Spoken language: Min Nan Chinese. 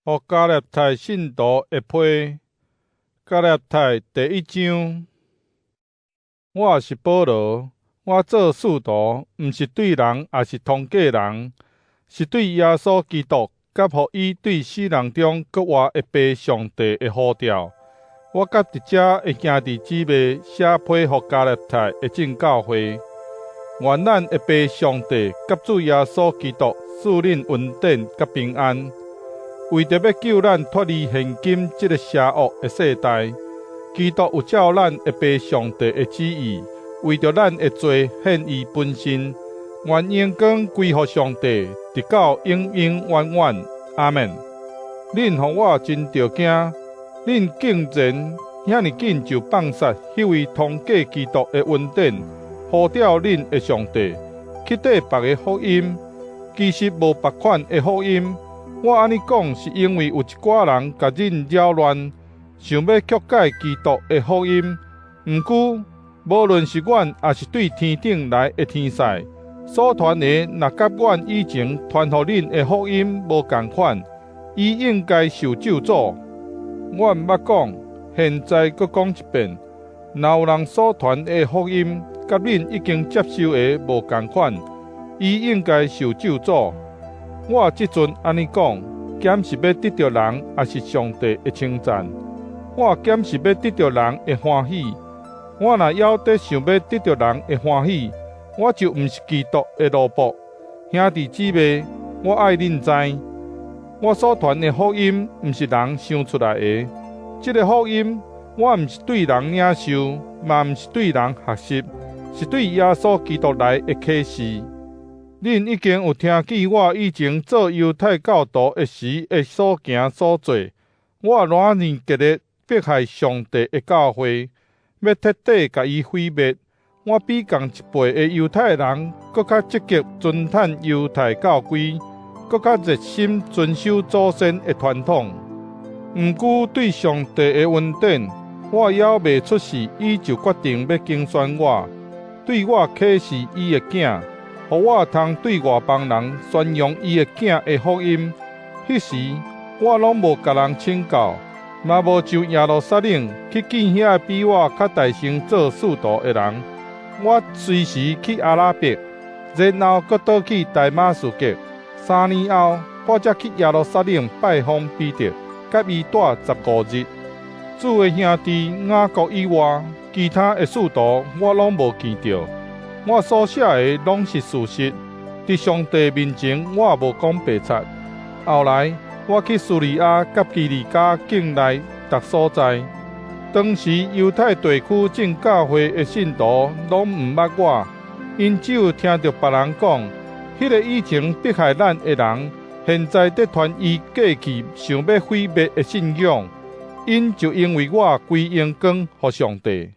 予加拉太信徒的批，加拉太第一章。我是保羅，我做使徒，毋是對人，抑是通過人，是對耶穌基督佮予伊對死人中閣活的父上帝的呼召。我佮佇遮的兄弟姊妹寫批予加拉太的眾教會，願咱的父上帝佮主耶穌基督賜恁恩典佮平安。為著欲救咱脫離現今這个邪惡的世代，基督有照咱的父上帝的旨意，為著咱的罪獻伊本身。願榮光歸予上帝，直到永永遠遠。阿們。恁予我真著驚，恁竟然遐爾緊就放殺彼位通過基督的恩典呼召恁的上帝，去綴別个福音，其實無別款的福音。我按呢講，是因為有一寡人共恁擾亂，想欲曲改基督的福音。毋過，無論是阮，抑是對天頂來的天使，所傳的若佮阮以前傳予恁的福音無仝款，伊應該受咒詛。阮捌講，現在閣講一遍：若有人所傳的福音，佮恁已經接受的無仝款，伊應該受咒詛。我這陣按呢講，敢是欲得著人，抑是上帝的稱讚？我敢是欲得著人的歡喜？我若猶咧想欲得著人的歡喜，我就毋是基督的奴僕。兄弟姊妹，我愛恁知，我所傳的福音毋是人想出來的。這个福音，我毋是對人領受，嘛毋是對人學習，是對耶穌基督來的啟示。恁已經有聽見我以前做猶太教徒的時的所行所做，我偌爾極力迫害上帝的教會，欲徹底共伊毀滅。我比仝一輩的猶太人閣較積極遵趁猶太教規，閣較熱心遵守祖先的傳統。毋過對上帝的恩典，我猶未出世，伊就決定欲揀選我，對我啟示伊的囝，予我通對外邦人宣揚伊的囝的福音。彼時我攏無共人請教，嘛無上耶路撒冷去見遐比我較大先做使徒的人。我隨時去阿拉伯，然後閣倒去大馬士革。3年後，我才去耶路撒冷拜訪彼得，佮伊蹛15日。主的兄弟雅各以外，其他的使徒我攏無見著。我所寫的攏是事實，佇上帝面前我無講白賊。後來我去敘利亞佮基利家境內逐所在，當時猶太地區眾教會的信徒攏毋捌我，𪜶只有聽著別人講，彼个以前迫害咱的人，現在佇傳伊過去想欲毀滅的信仰，𪜶就因為我歸榮光予上帝。